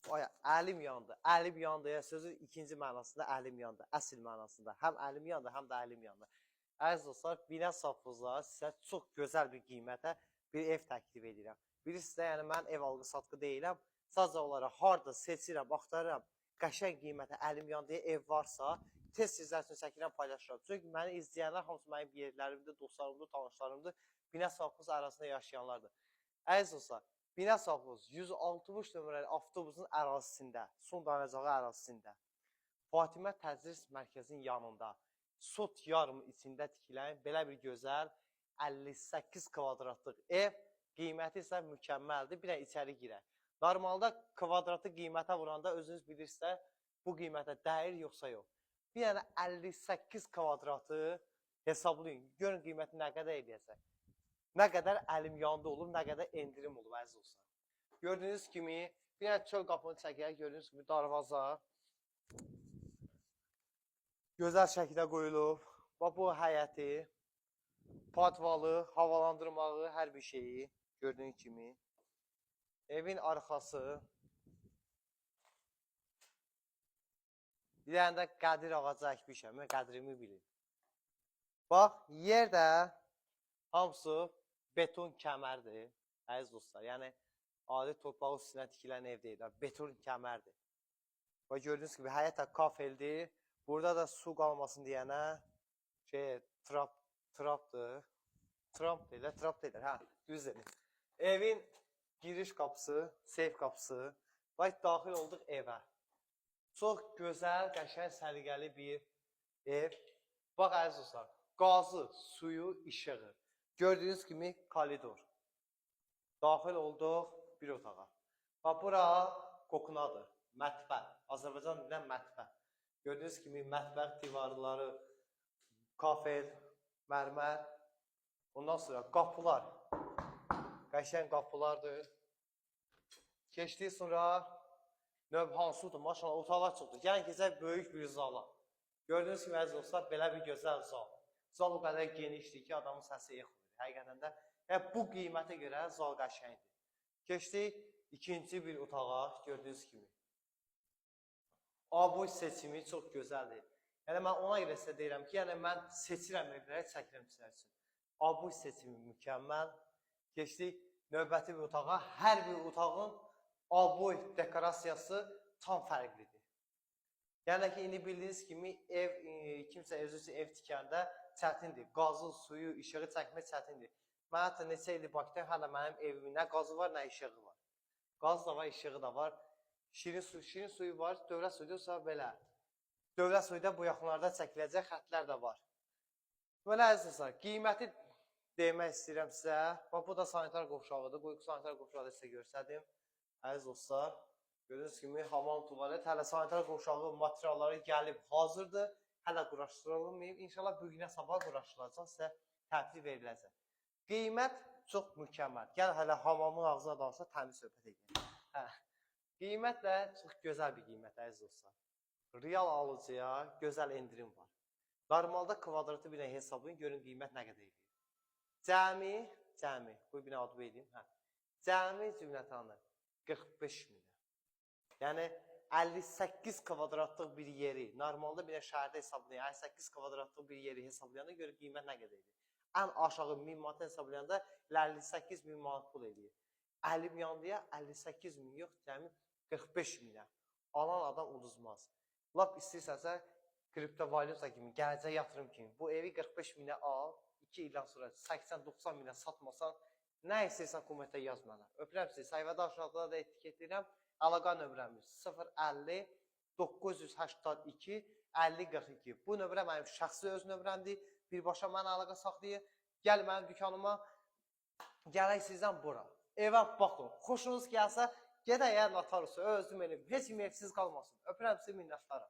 Ay, əlim yandı. Əlim yandı. Ya, sözün ikinci mənasında əlim yandı. Əsl mənasında. Həm əlim yandı, həm də əlim yandı. Əziz dostlar, Binə Safxozda sizə çox gözəl bir qiymətə bir ev təklif edirəm. Bilirsiniz də, yəni mən ev alqı-satqı deyiləm. Sadəcə olaraq harda seçirəm, axtarıram, qəşəng qiymətə əlim yandığı ev varsa, tez sizlər üçün çəkirəm, paylaşıram. Çünki məni izləyənlər hamısı mənim yerlərimdir, dostlarımdır, tanışlarımdır. Binə Safxoz ərazisində yaşayanlardır. Əziz dostlar, Binə Safxoz 160 nömrəli avtobusun ərazisində, son dayanacağı ərazisində, Fatimə Tədris Mərkəzinin yanında, sot yarımı içində tikilən belə bir gözəl 58 kvadratlıq ev, qiyməti isə mükəmməldir. Bir dənə içəri girək. Normalda kvadratı qiymətə vuranda özünüz bilirsinizsə, bu qiymətə dəyir yoxsa yox. Bir dənə 58 kvadratı hesablayın. Görün qiyməti nə qədər eləyəcək. Nə qədər əlim yandı olub, nə qədər endirim olub, əziz dostlar. Gördüyünüz kimi, bir dənə çöl qapını çəkək, gördüyünüz kimi darvaza gözəl şəkildə qoyulub. Bax bu həyəti, podvalı, havalandırmağı, hər bir şeyi gördüyünüz kimi. Evin arxası. Bir dənə də qədir ağacı əkmişəm, mən qədrimi bilin. Bax, yerdə hamısı beton kəmərdir, əziz dostlar. Yəni, adi torpaq üstünə tikilən ev deyil, beton kəmərdir. Və gördüyünüz kimi həyət də kafeldir. Burada da su qalmasın deyənə şey, trapdır. Tramp deyirlər, trap deyirlər. Hə, düz dedim. Evin giriş qapısı, seyf qapısı. Bax, daxil olduq evə. Çox gözəl, qəşəng, səliqəli bir ev. Bax, əziz dostlar, qazı, suyu, işığı. Gördüyünüz kimi koridor. Daxil olduq bir otağa. Bax, bura qokunadır, mətbəx. Azərbaycan dilində mətbəx. Gördüyünüz kimi mətbəx divarları kafel, mərmər. Ondan sonra qapılar. Qəşəng qapılardır. Keçdik sonra növ hansıdır? Maşallah, otaqlar çoxdur. Gəlin keçək böyük bir zala. Gördüyünüz kimi əziz dostlar, belə bir gözəl zal. Zal o qədər genişdir ki, adamın səsi ex verir. Həqiqətən də yəni bu qiymətə görə zal qəşəngdir. Keçdik ikinci bir otağa, gördüyünüz kimi. Aboy seçimi çox gözəldir. Yəni mən ona görə sizə deyirəm ki, yəni mən seçirəm evləri, çəkirəm sizlər üçün. Aboy seçimi mükəmməl. Keçdik növbəti bir otağa. Hər bir otağın aboy dekorasiyası tam fərqlidir. Yəni ki, indi bildiyiniz kimi ev kimsə özü üçün ev tikəndə çətindir. Qazı, suyu, işığı çəkmək çətindir. Mən hətta neçə ildir Bakıda, hələ mənim evimin nə qazı var, nə işığı var. Qaz da var, işığı da var. Şirin su, şirin suyu var, dövlət suyu yoxsa belə. Dövlət suyu da bu yaxınlarda çəkiləcək xəttlər də var. Belə əziz dostlar, qiyməti demək istəyirəm sizə. Bax bu da sanitar qovşağıdır. Qoy sanitar qovşağı da sizə göstərdim. Əziz dostlar, gördüyünüz kimi hamam tualet, hələ sanitar qovşağı materialları gəlib hazırdır. Hələ quraşdırılmayıb. İnşallah bu günə sabah quraşdırılacaq, sizə təhvil veriləcək. Qiymət çox mükəmməl. Gəl hələ hamamın ağzına danışsa təmiz söhbət edək. Hə. Qiymət də çox gözəl bir qiymət əziz dostlar. Real alıcıya gözəl endirim var. Normalda kvadratı bir hesablayın, görün qiymət nə qədər eləyir. Cəmi, qoy bir adı edeyim. Hə. Cəmi cümlətanı 45 minə. Yəni 58 kvadratlıq bir yeri, normalda bir şəhərdə hesablayan 58 kvadratlıq bir yeri hesablayanda görə qiymət nə qədər eləyir? Ən aşağı 1000 manat hesablayanda 58 min manat pul eləyir. Əlim yandıya 58 min yox, cəmi 45 minə. Alan adam uduzmaz. Lap istəyirsənsə kriptovalyuta kimi, gələcək yatırım kimi bu evi 45 minə al, 2 ildən sonra 80-90 minə satmasan, nə istəyirsən kommentə yaz mənə. Öpürəm sizi. Səhifədə aşağıda da etiketləyirəm. Əlaqə nömrəmiz 050 982 50 42. Bu nömrə mənim şəxsi öz nömrəmdir. Birbaşa mənə əlaqə saxlayın. Gəl mənim dükanıma. Gələk sizdən bura. Evə baxın. Xoşunuz gəlsə, gedək ya notariusa, özüm eləyim. Heç kim evsiz qalmasın. Öpürəm sizi, minnətdaram.